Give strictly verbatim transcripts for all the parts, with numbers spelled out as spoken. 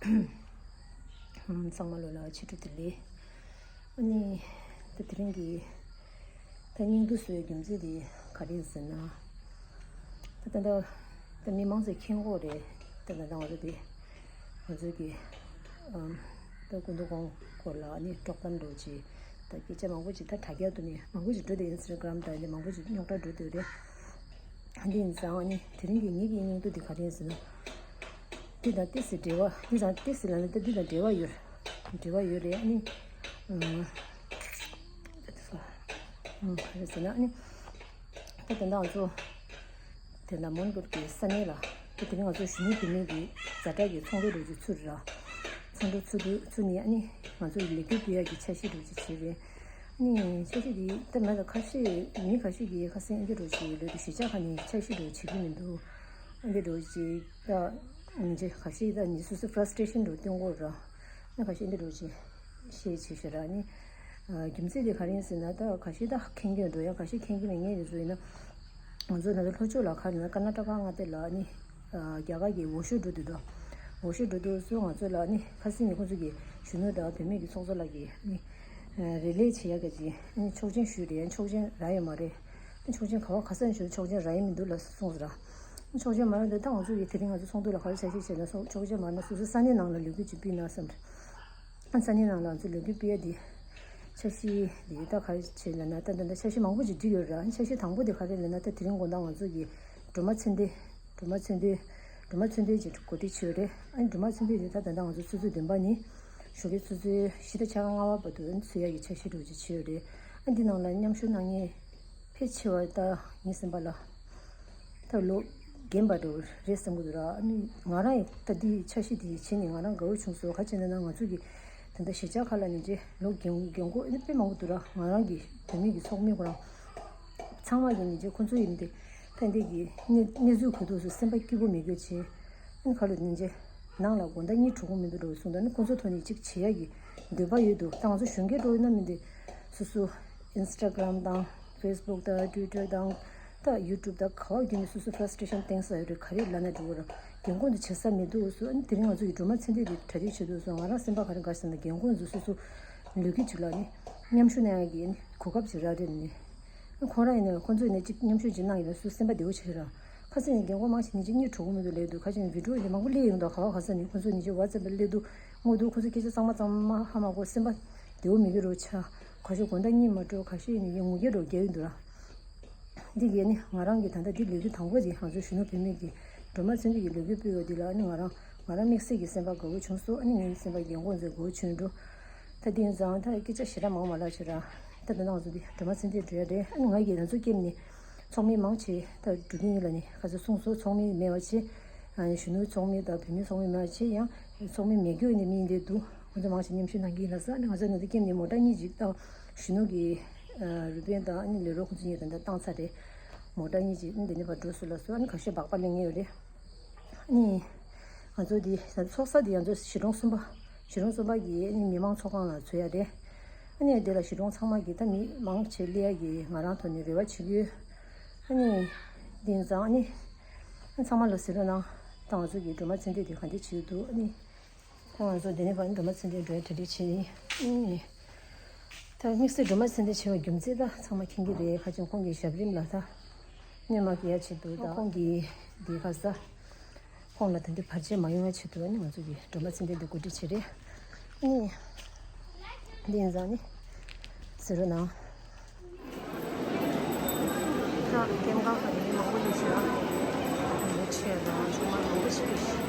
ཚང་མ་ལོ་ལ་ཕྱི་དྲོ་བདེ་ལེགས། ཨ་ནི་ད་དེ་རིང་གི་ད་སྙིང་སྡུག་བཟོ་བའི་རྒྱུ་མཚན་དེ་ག་རེ་ཡིན་ཟེར་ན། ད་ད་ད་ད་མི་མང་ཚོས་མཁྱེན་གྱི་ཡོད་རེད། ད་ད་ད་ང་ཚོ་དེ་ང་ཚོ་གི་ཨམ་ད་སྐུ་མདུན་དགོངས་སྐོར་ལ་ཨ་ནི་དཀྲོག་གཏམ་འདྲ་བོ་ཅིག་ད་སྐད་ཆ་མང་པོ་ཅིག་ད་དྲ་རྒྱ་དུ་ནས་མང་པོ་ཅིག་འགྲོ་བསྡད། ཨིན་སི་ཊ་གྷ་རམ་དང་ཨ་ནི་མང་པོ་ཅིག་རྙོག་དྲ་འགྲོ་བསྡད་རེད། འདི་ཡིན་ཙང་ཨ་ནི་དེ་རིང་གི་ངེད་ཀྱི་སྙིང་སྡུག་འདི་ག་རེ་ཡིན་ཟེར་ན། འདི་དང་ཏོག་ཙམ་འབྲེལ་བ། འདི་དང་ཏོག་ཙམ་ལབ་ན་ད་འདི་དང་འབྲེལ་བ་ཡོད། འབྲེལ་བ་ཡོད་རེད། ཨ་ནི་ཨ་ཨ་ག་རེ་ཟེར་ན། ཨ་ནི་ད་དེ་འདྲ་ང་ཚོ་དེ་འདྲ་མོན་གྷོ་གི་ས་གནས་ལ་ད་དེ་རིང་ང་ཚོ་གཞོན་ནུ་བུད་མེད་ཀྱི་ཛ་དྲག་གི་ཚོགས་འདུ་འདྲ་བོ་ཅིག་ཚུགས་ར། ཚོགས་འདུ་ཚུགས་དུས་ཚུགས་ནས་ཨ་ནི་ང་ཚོ་ལས་འགུལ་སྤེལ་ཡག་གི་འཆར་གཞི་འདྲ་བོ་ཅིག་བྱས་རེད། ནི་འཆར་གཞི་འདི་ལྟར་མ་གཏོགས་ཁ་ཤས་མི་ཁ་ཤས་ཀྱིས་ཁ་སང་ཨེ་འདྲ་འདྲ་བོ་ཞིག་ལབ་འདུག་གཞིས་ཆགས་ཁག་ནས་འཆར་གཞི་འདྲ་བོ་བྱེད་ཀྱི་མི་འདུག་ཨེ་འདྲ་འདྲ་བོ་ཞིག་ད་ཉིན་རེ་ཁ་ཤས་ད་ནི་སོ་སོ་ཕ་ར་སི་ཊེ་ཤན་འདྲ་བོ་སྟོན་གྱི་ཡོད་ར། ནི་ཁ་ཤས་ཨེ་འདྲ་འདྲ་བོ་ཞིག་བཤད་བྱེད་ཤག་ར། ནི་རྒྱུ་མཚན་དེ་ག་རེ་ཡིན་ཟེར་ན། ད་ཁ་ཤས་ད་མཁྱེན་གྱི་འདུག་ཡ། ཁ་ཤས་མཁྱེན་གྱི་མེད། ངས་འདི་ཚོ་ཡིན་ན། ང་ཚོ་ད་ལྟ་ལྷོ་ཕྱོགས་ལ་ག་རེ་ན་ཀར་ན་ཊ་ཀ་མངའ་སྡེ་ལ་ནི་རྒྱ་གར་གྱི་འོག་ཤོད་འགྲོ་དུས་དང་། འོག་ཤོད་འགྲོ་དུས་སུ་ང་ཚོ་ལ་ནི་ཁ་སང་ནས་ཁོང་ཚོ་གི་གཞོན་ནུ་དང་བུད་མེད་ཀྱི་ཚོགས་གཙོ་ལགས་ཀྱིས་ནི་རེ་ལེ་བྱེད་ཡག་གི་ཅིག་ནི་ཆོག་མཆན་ཞུས་རེད། ཆོག་མཆན་རག་ཡོད་མ་རེད། ཆོག་མཆན་ག་བ་ག་ས་ནས་ཞུ། ཆོག་མཆན་རག་ཡོད་མི་འདུག་ལབ་གསུངས་ཟེར། ཆོག་མཆན་མ་རག་དུས་ད་ང་ཚོ་གི་དེ་རིང་ང་ཚོ་ཚོགས་འདུ་ལ་ག་རེ་འཆར་གཞི་བྱས་ན། ཆོག་མཆན་མ་རག་ན་སོ་སོ་ས་གནས་ནང་ལ་ལས་འགུལ་ཅིག་སྤེལ་ན་བསམ་རེད། ས་གནས་ནང་ལ་ང་ཚོ་ལས་འགུལ་སྤེལ་ཡ་འདི་འཆར་གཞི་འདི་ད་ག་རེ་བྱས་ལབ་ན། ད་ད་ད་འཆར་གཞི་མང་པོ་ཅིག་བསྒྲིགས་ཡོད་ར། འཆར་གཞི་དང་པོ་དེ་ག་རེ་ལབ་ན། ད་དེ་རིང་དགོང་དག་ང་ཚོ་གི་སྒྲོལ་མ་མཚན་ལྡན། སྒྲོལ་མ་མཚན་ལྡན། སྒྲོལ་མ་མཚན་ལྡན་ཅིག་གོ་སྒྲིག་བྱས་ཡོད་རེད། ཨ་ནི་སྒྲོལ་མ་མཚན་ལྡན་དེ་ད་ད་ལྟ་ང་ཚོ་ཆུ་ཚོད་བདུན་པ་ནས་ཞོགས་ཀའི་ཆུ་ཚོད་བཞི་དང་ཕྱེད་ཀ་ལྔ་པ་བར་དུ་ཚུགས་ཡག་གི་འཆར་གཞི་འདྲ་བོ་ཅིག་བྱས་ཡོད་རེད། ཨ་འདི་ནང་ལ་མཉམ་ཞུགས་གནང་མཁན་ཕལ་ཆེ་བ་ད་ངའི་སེམས་པ་ལ་ད་ལོ་རྒན་པ་འདྲ་བོ་རེད་བསམ་གྱི་འདུག་ར། ཨ་ནི་ང་རང་ཡི་ད་འདི་འཆར་གཞི་འདི་བྱས་ནས་ང་རང་དགའ་བོ་བྱུང་སོང་། ག་རེ་བྱས་ན་ང་ཚོ་གི་ད་ལྟ་གཞིས་ཆགས་ཁག་ལ་ནི་ཅེ་ལོ་རྒན་རྒན་གོག་ཨ་ནི་དཔེ་མང་པོ་འདུག་ར། ང་རང་གི་བུད་མེད་ཀྱི་ཚོགས་མི་ཁོ་རང་ཚང་མ་གི་ནི་ཅེ་ཁོ་ཚོ་ཡི་ནི་དེ་ད་འདི་གི་གནས་གནས་ཚུལ་གོ་དུས་སུ་སེམས་པ་སྐྱིད་པོ་མེད་དགོས་བྱས། ཨ་ནི་ཁ་ལོ་ནི་ཅེ་ནང་ལ་དགོང་དག་གཉིད་གྲོལ་གྱི་མི་འདུག་འདྲ་བོ་གསུངས། ད་ནི་ཁོ་ཚོ་ཐོག་ནས་ཅིག་བྱེད་ཡག་གི་འདོད་པ་ཡོད་འདུག་ད་ང་ཚོ་གཞོན་སྐྱེས་འགྲོ་ཡིན་ན་མི་འདི་སོ་སོ་ཨིན་སི་ཊ་གྷ་རམ་དང་ཕེ་སི་བུག་དང་ཊུ་ཝི་ཊར་དང་ད་ཡུ་ཊུབ་དང་ག་བ་བརྒྱུད་ནས་སོ་སོ་ཕ་ར་སི་ཊེ་ཤན་བསྟན་ས་ཡོད་རེད། ག་རེ་ལབ་ན་འགྲིག་གི་རེད། རྒན་གོག་འདི་བྱེད་ས་མི་འདུག་སོ། ཨ་ནི་དེ་རིང་ང་ཚོ་ཡི་སྒྲོལ་མ་ཚེ་འདས་འདི་གྲ་སྒྲིག་བྱེད་དུས་སོ་ང་རང་སེམས་པ་ག་རེ་དགའ་ཟེར་ན། རྒན་གོག་ཚོ་སོ་སོ་ལས་འགུལ་ཅིག་ལ་ནི་མཉམ་ཞུགས་གནང་ཡག་གི་གོ་སྐབས་ཅིག་རག་རེད་ནི། ཁོ་རང་ཡིན་ན་ཁོ་ཚོས་ནི་གཅིག་མཉམ་ཞུགས་ཅིག་གནང་ཡོད་ན་སུ་སེམས་པ་བདེ་བོ་ཆགས་ཀྱི་རེད། ཁ་སང་ནི་རྒན་གོག་མང་ཆེ་ནི་གཅིག་གཉིད་གྲོལ་གྱི་མི་འདུག་ལབ་འདུག་ཁ་ཅིག་ནི་བི་ཌི་ཡོ་ཡིན་མང་པོ་སླེབས་ཡོང་འདུག་ག་བ་ག་ས་ནི་ཁོ་ཚོ་ནི་གཅིག་ཝ་ཙེབ་ལ་སླེབས་འདུག་ངོ་འདུག་ཁོ་ཚོ་སྐད་ཆ་གཙང་མ་གཙང་མ་ཧ་མ་གོ། སེམས་པ་བདེ་བོ་མེད་ཀྱི་རེད་ཆགས། ཁ་ཤས་དགོང་དག་གཉིད་མ་དྲོ། ཁ་ཤས་ནི་ངུ་སྐད་འདྲ་བོ་རྒྱག་གི་འདུག་ར། འདི་གས་ནི་ང་རང་གི་ད་ལྟ་འདི་ལས་འགུལ་དང་པོ་འདི་ང་ཚོ་གཞོན་ནུ་བུད་མེད་ཀྱི་སྒྲོལ་མ་ཚེ་འདས་ཀྱི་ལས་འགུལ་སྤེལ་བ་འདི་ལ་ནི་ང་རང་ང་རང་དམིགས་བསལ་གྱི་སེམས་པ་དགའ་བོ་བྱུང་སོང་། ཨ་ནི་ངའི་སེམས་པ་རྒན་གོག་ཚོའི་དགའ་བོ་བྱུང་འགྲོ། ད་དེ་ཡིན་ཙང་ད་སྐད་ཆ་ཞེ་དྲག་མང་མ་ལབ་བྱས་ར། ད་ད་ང་ཚོ་འདི་སྒྲོལ་མ་ཚེ་འདས་འགྲོ་ཡ་རེད། ཨ་ནི་ང་ཡི་ང་ཚོ་སྐྱེམས་ནི་ཚོགས་མི་མང་ཆེ་ད་འགྲོ་གི་ཡིན་ལབ་ནི་ཁ་ཚ་གསུངས་སོང་། ཚོགས་མི་མེད་པ་བྱས། ཨ་ནི་གཞོན་ནུ་ཚོགས་མི་དང་བུད་མེད་ཚོགས་མི་མེད་པ་བྱས། ཡང་ཚོགས་མི་མེད་རྒྱུ་ཡིན་ནི་མི་ཡིན་དེ་འདུག་ཁོ་ཚོ་མང་ཆེ་མཉམ་ཞུགས་གནང་གི་ཡིན་ལབ་ས། ཨ་ནི་ང་ཚོ་ནང་དུ་སྐྱེམས་ནི་མོ་ཊ་གཉིས་ཅིག་དང་གཞོན་ནུ་གི་རུས་སྦལ་དང་ཨ་ནི་ལས་རོགས་ཁོ་ཚོ་གཉིས་ད་ལྟ་བཏང་ཚར་རེད། མོ་ཊ་གཉིས་ཅིག་ཨ་ནི་འདི་ནས་ཕར་འགྲོ་སོང་ལབ་སོང་། ཨ་ནི་ཁ་ཤས་སྦག་སྦག་ལེན་མཁན་ཡོད་རེད། ཨ་ནི་ང་ཚོ་འདི་ཚོགས་ས་འདི་ང་ཚོ་གཞིས་གྲོང་གསུམ་པ། གཞིས་གྲོང་གསུམ་པ་གི་ཨ་ནི་མི་མང་ཚོགས་ཁང་ལ་འཛུལ་ཡ་རེད། ཨ་ནི་འདི་ལ་གཞིས་གྲོང་ཚང་མ་གི་ད་མི་མང་ཆེ་སླེབས་ཡ་གི་ང་རང་ཐོག་ནས་རེ་བ་བྱེད་ཀྱི་ཡོད། ཨ་ནི་འདི་ཡིན་ཙང་ཨ་ནི་ཚང་མ་ལ་གཟིགས་རོགས་གནང་། ད་ང་ཚོ་གི་སྒྲོལ་མ་ཚེ་འདས་འདི་ག་འདྲ་བྱེད་ཀྱི་འདུག་ཨ་ནི། ད་ང་ཚོ་འདི་ནས་ཕར་སྒྲོལ་མ་ཚེ་འདས་འགྲོ་ཡ་གྲ་སྒྲིག་བྱེད་ཡིན། ཨུམ། ད་དམིགས་བསལ་སྒྲོལ་མ་ཚེ་འདས་བྱེད་པའི་རྒྱུ་མཚན་ད་ཚང་མ་མཁྱེན་གྱི་རེད། ཁ་ཅིག་ཁོང་གི་ཞབས་རིམ་ལ་ད་གནོད་མ་སྐྱེལ་ཡ་ཆེད་དུ་ད་ཁོང་གི་འདི་ཁ་ས་ཁོང་ལ་ད་འདི་བར་ཆད་མ་ཡོང་བའི་ཆེད་དུ་ཨ་ནི་ང་ཚོ་གི་སྒྲོལ་མ་ཚེ་འདས་འདི་གོ་སྒྲིག་བྱེད་རེད། ཨ་ནི་འདི་ཡིན་ཙང་ནི་གཟིགས་རོགས་གནང་། ད་སྐྱེམས་ཁང་ཁ་ནས་མི་མང་པོ་སླེབས་ཤག་མི་ཆེ་དང་ཆུང་མ་མང་པོ་ཞིག་སླེབས་ཤག་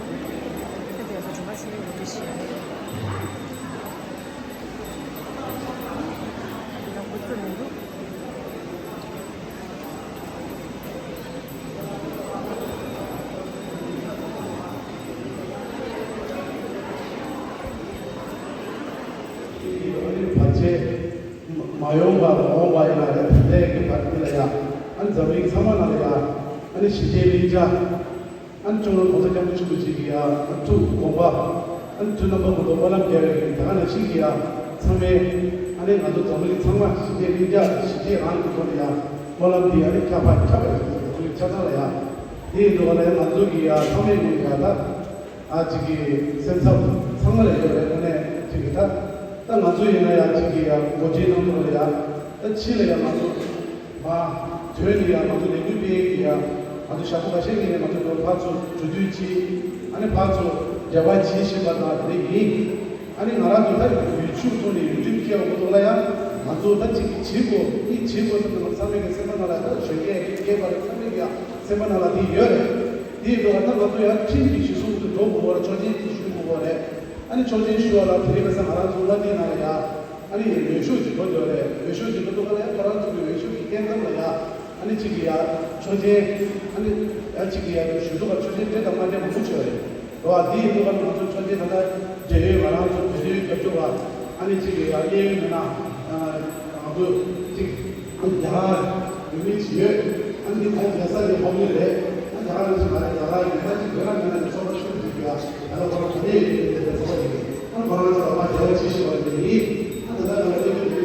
ད་དེ་ཚོ་སྒྲོལ་མ་ཚེ་འདས་འགྲོ་གི་ཤག་ད་འགོ་ཚུགས་མི་འདུག་བར་ཆད་མ་ཡོང་བ་འོང་བ་ཡིན་ན་རེད། དེ་འདྲའི་གི་བར་དེ་ལ་ཡ་ཨ་ནི་འཛམ་གླིང་ཚང་མ་ནང་ལ་ཡ་ཨ་ནི་ཞི་བདེ་ལྷིང་འཇགས། ཨ་ནི་གཅུང་རོང་༸གོང་ས་༸སྐྱབས་མགོན་ཆེན་པོ་མཆོག་གི་ཡ་ཐུགས་དགོངས་པ། ཨ་ནི་ཐུགས་རྣམ་པ་ཀུན་ཏུ་སྨོན་ལམ་རྒྱབ་པའི་གི་ད་ག་ནང་བཞིན་གི་ཡ་ཚང་མས་ཨ་ནི་ང་ཚོ་འཛམ་བུ་གླིང་ཚང་མ་ཞི་བདེ་ལྷིང་འཇགས་ཞི་བདེ་རང་གི་ཐོག་ནས་ཡ་སྨོན་ལམ་འདི་ཨ་ནི་ཁྱབ་པ་ཁྱབ་པ་ཞིག་འཛམ་བུ་གླིང་ཆ་ཚང་ལ་ཡ། དེ་ཡིན་དུས་ང་ཚོ་གི་ཡ་ཚང་མས་ངོས་ཡ་ད། ཨ་ཅིག་གི་སེམས་འཚབ་ཚང་མ་ལ་ཡོད་རེད། དངོས་གནས་ཅིག་གི་ད་ད་ང་ཚོ་ཡིན་ན་ཡང་ཅིག་གི་ཡང་འགོ་ཁྲིད་གནང་ཐུབ་ལ་ཡང་ད་ཕྱི་ལ་ཡང་ང་ཚོ་མ་དོན་ནི་ཡང་ང་ཚོ་ལས་འགུལ་སྤེལ་གི་ཡང་ང་ཚོ་ཞག་པོ་འགའ་ཤས་ཀྱི་ནས་ང་ཚོ་ཕར་ཚུར་གྲོས་བསྡུར་བྱེད། ཨ་ནི་ཕར་ཚུར་འབྲེལ་བ་བྱེད་བཞིན་པ་དང་དེ་འདྲ་ཡིན། ཨ་ནི་ང་རང་ཚོ་ད་ཡུ་ཊུབ་ཐོག་ནས་ཡུ་ཊུབ་ཁེལ་བ་ཐོག་ལ་ཡང་ང་ཚོ་ད་ཅིག་གི་བྱེད་དགོས་ཨི་བྱེད་དགོས་ཟེར་ནས་ཚང་མས་ཀྱི་སེམས་པ་ནང་ལ་ད་གཞོན་སྐྱེས་སྐྱེས་པ་ཚང་མས་ཀྱི་ཡང་སེམས་པ་ནང་ལ་དེ་ཡོད་རེད། དེ་ཡིན་དུས་ད་ང་ཚོ་ཡང་ཁྲིམས་ཀྱི་གཞི་བཟུང་དུ་འགྲོ་དགོས་པ་རེད། ཆོག་མཆན་དེ་ཞུ་དགོས་པ་རེད། ཨ་ནི་ཆོག་མཆན་ཞུ་བ་ལ་དེ་རིང་ཁ་སང་ང་རང་ཚོ་མངའ་སྡེའི་ནང་ལ་ཡ་ཨ་ནི་འོས་ཤོག་ཅིག་འགྲོ་འདོད་རེད། འོས་ཤོག་ཅིག་འགྲོ་འདུག་ག་ལ་ཡ་ཁོ་རང་ཚོ་གི་འོས་ཤོག་གི་སྐྱེལ་མཚམས་ལ་ཡ་ཨ་ནི་གཅིག་གི་ཡ་ཆོག་མཆན་ཨ་ནི་ཡ་གཅིག་གི་ཡ་ཞུ་གཏུག་ག་ཆོག་མཆན་སྤྲད་དང་མ་སྤྲད་མང་པོ་བྱས་པ་རེད། འགྲོ་བ་འདི་ཡིན་འདུག་ག་ལ་ང་ཚོ་ཆོག་མཆན་ད་ལྟ་འབྲེལ་ཡོད་ང་རང་ཚོ་འབྲེལ་ཡོད་རྒྱབ་སྐྱོར་བ་ཨ་ནི་གཅིག་གི་ཡ་གནད་ཡོད་མི་སྣ་ང་ཚོ་གཅིག་ཨ་ནི་རྒྱ་གར་ཡུལ་མི་ཅིག་ཡོད། ཨ་ནི་ད་རྒྱལ་ས་ནས་ཕབ་ཡོད་རེད། ཨ་རྒྱ་གར་ནས་ཅིག་མ་རེད། རྒྱ་གར་ཡིན་ན་ཅིག་བོད་ལ་མིན་ན་ཅིག་ཚོགས་པ་ཆུང་ཆུང་ཅིག་ཡ་ད་ལ་ཁོ་རང་ག་ནས་ཡོད་ཡོད་དེ་ཚོགས་པ་ཡིན། ཨ་ཁོ་རང་ཚོ་ལ་མ་རྒྱལ་བ་ཆེ་ཤོས་པ་ཡིན། ཨ་ད་ལྟ་ང་ལ་ཡོད་ཡོད་དེ།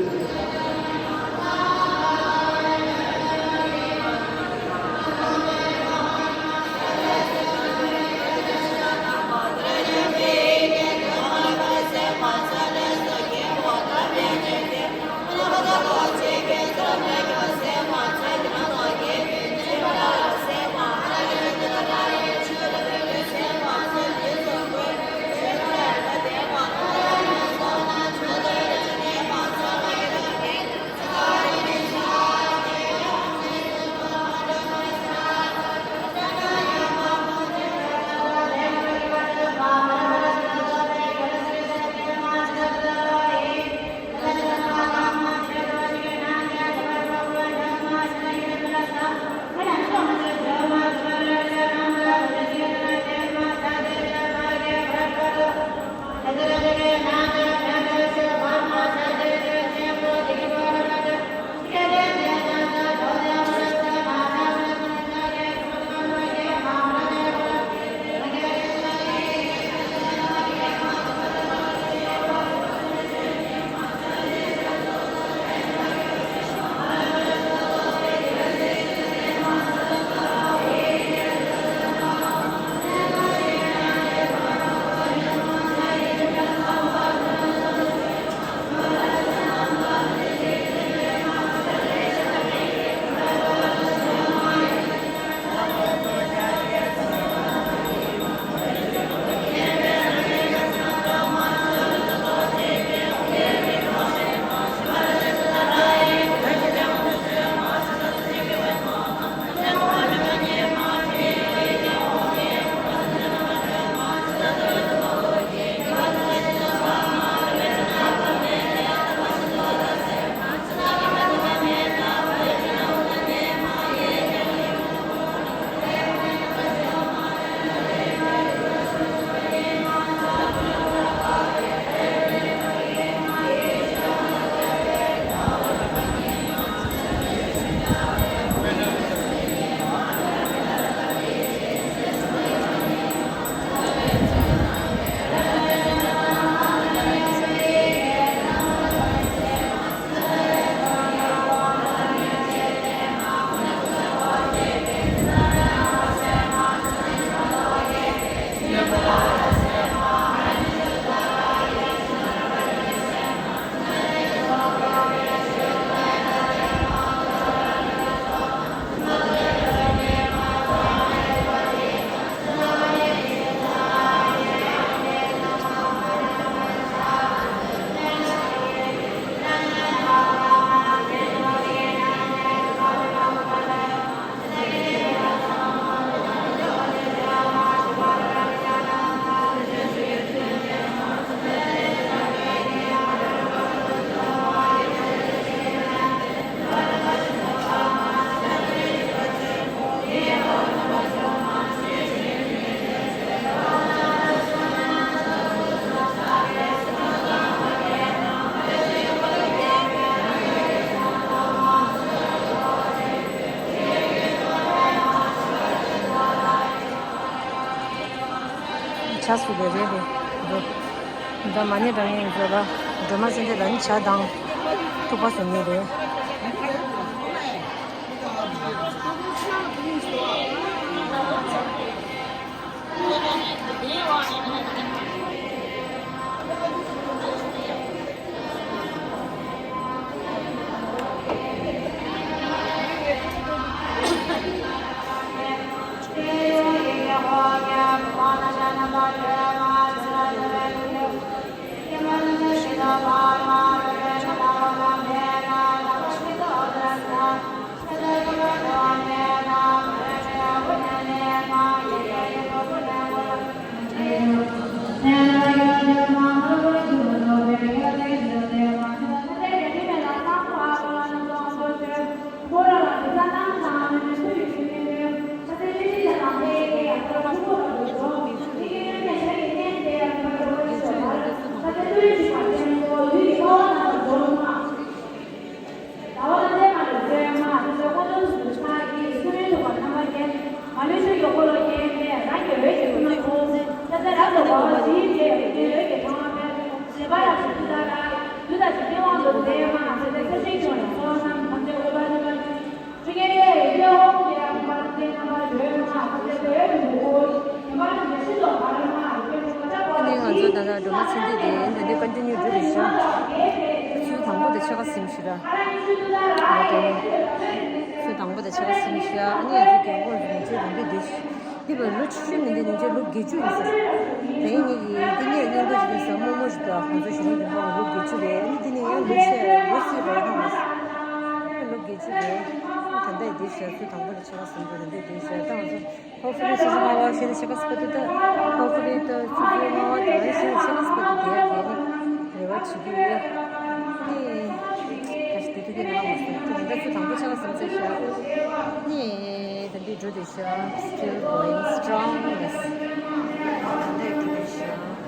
ཇ་བཟོ་བའི་རེད་རེད། འགྲོ། ད་མ་ཎི་བགྲང་མཁན་ཚོ་ལ་སྒྲོལ་མ་ཚེ་འདས་ལ་ནི་ཇ་དང་ཐུག་པ་བཟོ་མཁན་རེད། ནི་ང་ཚོ་ད་ལྟ་སྒྲོལ་མ་ཚེ་འདས་དེ་འདི་འདྲའི་ཀོན་ཊི་ནིའུ་འགྲོ་རེད་ཤག་ཚུལ་དང་པོ་དེ་ཆ་ག་ཟིན་ཤི་ར། ཚུལ་དང་པོ་དེ་ཆ་ག་ཟིན་ཤི་ར། ཨ་ནི་ང་ཚོ་རྒན་གོག་རིན་ཆེན་རང་གི་འདི་འདི་བས་ལོ་ཆུང་ཆུང་མི་འདི་ནི་ལོ་བརྒྱད་ཅུ་ཡིན་ཟེར། དེ་ཡིན་ནི་ཡིན་འདི་ནས་སྙིང་པོ་ཞིག་རེད་ཟེར། རྨོ་མོ་ཞིག་དང་ཁོང་ཚོ་ཞིག་རང་རིན་པོ་ལོ་བརྒྱད་ཅུ་རེད། ཨ་ནི་འདི་ནི་ཡང་ལོ་ཆེ་ལོ་སི་རེད་ཧ་མ་ཟེར། ལོ་བརྒྱད་ཅུ་རེད། ད་ལྟ་འདི་ཟེར་ཚུལ་དང་པོ་དེ་ཆ་ག་ཟིན་འགྲོ་རེད། འདི་འདི་ཟེར་ད་ང་ཚོ། Hopefully ཆུ་ཚོད་ལྔ་པ་ཞེས་ཆེ་ག་སྤ་ཏུ་ད། Hopefully ད་ཆུ་ཚོད་ལྔ་པ་དང་ཞེས་ཆེ་ག་སྤ་ཏུ་དེ་ཡ་དེ་ནི་རེ་བ་བྱེད་ཀྱི་ཡོད། ནི་ད་ཞིག་དེ་དུས་དེ་ནང་མ་སོང་ད་ད་ཚུལ་དང་པོ་ཆ་ག་ཟིན་ཚེ་ཤ། ནི་ད་འདི་འགྲོ་དུས་ཤ། Still going strong, yes. ད་འདི་འགྲོ་དུས་ཤ།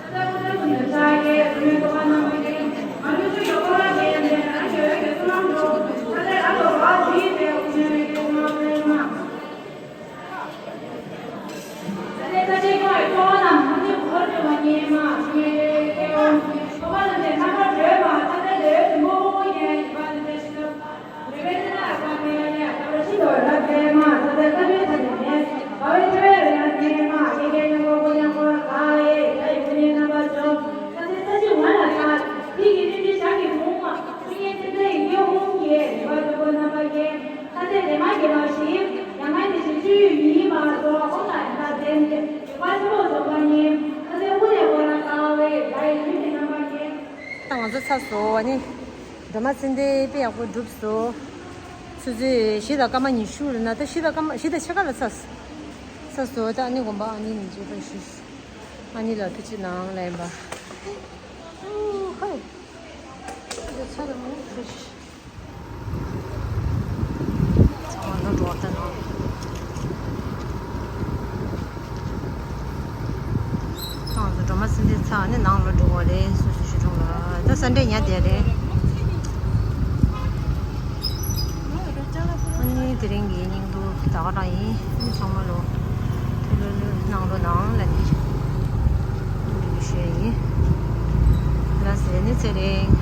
ཁ་ཟས་རེ་མ་རྒྱས་པ་ཞིག་ཡང་ང་ནི་ཞིག་ཅུ་ཡོད་ཡིན་མ་གཏོགས་ཁོང་ལ་ཡང་ད་ཟེར་ནས་རེ་བ་ཆེན་པོ་བྱུང་བ་ཡིན། ཁ་ཟས་དབུ་ནས་གོ་ལ་ཀ་བའི་ལ་ཡི་ཡུལ་ནས་རྣམ་པ་ངན། ད་ང་ཚོ་ཚར་སོང་། ཨ་ནི་སྒྲོལ་མ་ཚེ་འདས་དཔེ་ཡག་པོ་གྲུབ་སོང་། ཆུ་ཚོད་བཞི་དང་སྐར་མ་ཉི་ཤུ་རེད་ན་ད་བཞི་དང་སྐར་མ་བཞི་དང་ཕྱེད་ཀ་ལ་ཚར་སོང་། ཚར་སོང་། ད་ཨ་ནི་དགོན་པ་ཨ་ནི་ནས་མཇལ་པ་ཞུ། ཨ་ནི་ལ་ཐུགས་རྗེ་གནང་ལབ་ཡིན་པ། ཨུ་ཧོ། ཚ་ལ་མོ་ཧྲུ་ཤི། ཚང་མ་འགྲོ་བ་ལྟ་ནོ། ཚང་མ་སྒྲོལ་མ་ཚེ་འདས་ཚར་ནས་ནང་ལ་འགྲོ་བ་རེད། སོ་སོ་ཞུ་གྲོང་ལ་ད་ས་འདྲེ་ཉལ་བསྡད་རེད། ཨ་ནི་དེ་རིང་གི་སྙིང་སྡུག་ད་ག་རང་ཡིན། ཨ་ནི་ཚང་མ་ལོ་ཐུགས་ལོ་ལོ་ནང་ལོ་ནང་ལ་འདི་འདི་ཞུ་ཡ་ཡིན། ལ་ཟེར་ནི་ཚེ་རིང་